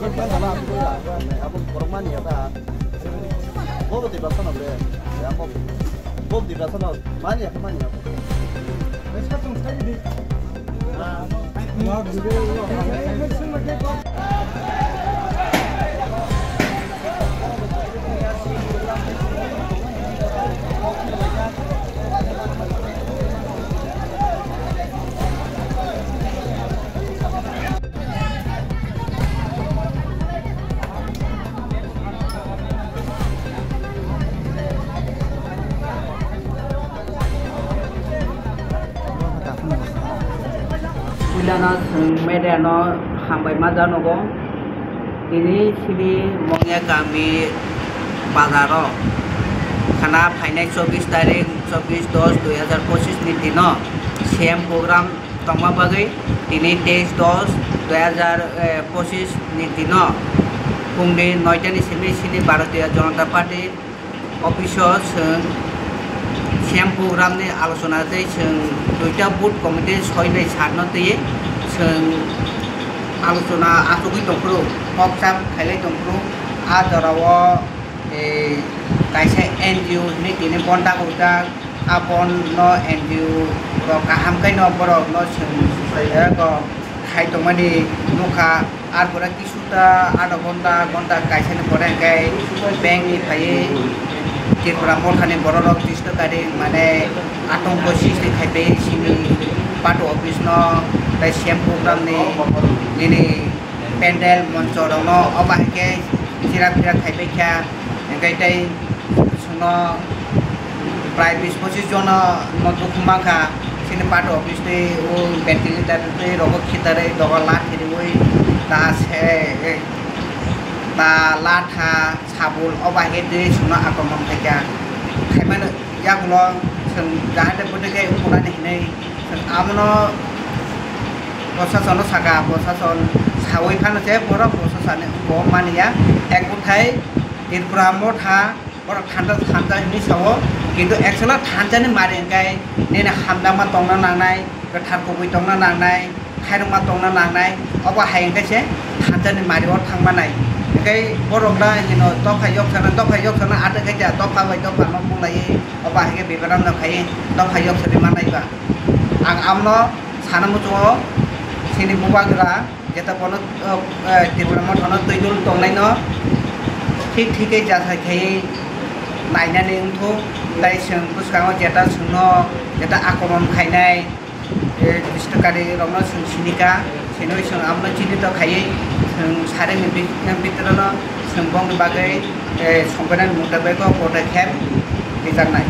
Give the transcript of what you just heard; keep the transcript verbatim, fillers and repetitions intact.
Abo borok mani ya ta. Bobo tiba sono bre. Abo bobo tiba sono mani ya mani ya. Puilano chwng media no hambai ma janogo. Tini chini Mongya kami bazaro khana phainai chobbish tarik, chobbish dos dui hazar pochis ni dino C M program tongma bagwi tini teis dos dui hazar pochis ni dino phungni noita ni simi chini Bharatiya Janata Party office o chwng C M program ni alochona tei chwng duita booth committee soi bai sat no twiwi chwng alochona achugwi tongphuru, kok chap khailai tongphuru. A jora o, eh, kaisa N G O hinwi tini bonda hojak, a bon no N G O rok kaham khe no borok no chwng, eh, bo khai tongmani nukha. Ar pore kisuta adha ghonta, ghonta kaisa ni pore hwnkhe bank ni phaiwi Tripura Motha ni borok rok bish taka ring mane atongko sristi khai pai sini party office no tei C M program ni nini pandal moncho rok no obo hai khe chirak chirak khai pai kha hwnkhe tei chwngno prai bish pochis jono no dukhu mankha. Chini party office tei o ventilator tei rogo khitarwi doga lathi riwi ta se, ta latha sabul obo hai khe twi chwngno akromon khaikha. Khaimano yagulo chwng jahate bwtwi khe ukulani hinwi chwng abono prosasono saka, prosason sawi phano se borok prosasani bo maniya ek bwthai Tripura Motha. Borok thansa thansa hinwi sao, kintu actual o thansa ni mari hwnkhe nini hamjakma tongna nangnai, kwthar kubui tongna nangnai, khairokma tongna nangnai, obo hai hwnkhe se thansa ni mari o thang manai. Hwnkhe borok da hino dopha yoksana, dopha yoksana atwk khe ja dopha bai dopha no bulaiwi obo hai khe bibaran no khai dopha yoksani manai ba. Ang amno sana muchungo chini bubagra. Jeta bono, o, eh, Tipra Motha no twi dul tongnai no thik thik khe jasai khai nainani wngthok, tai chwng bwskango jeta chwngno jeta akromon khainai, eh, dustukari rokno chwng sinika, sinwi chwng amno chinito khaiwi chwng sarikni bi-, bitorno chwng bongni bagwi, eh, songkhe nani mutabek o podokkhep rijaknai.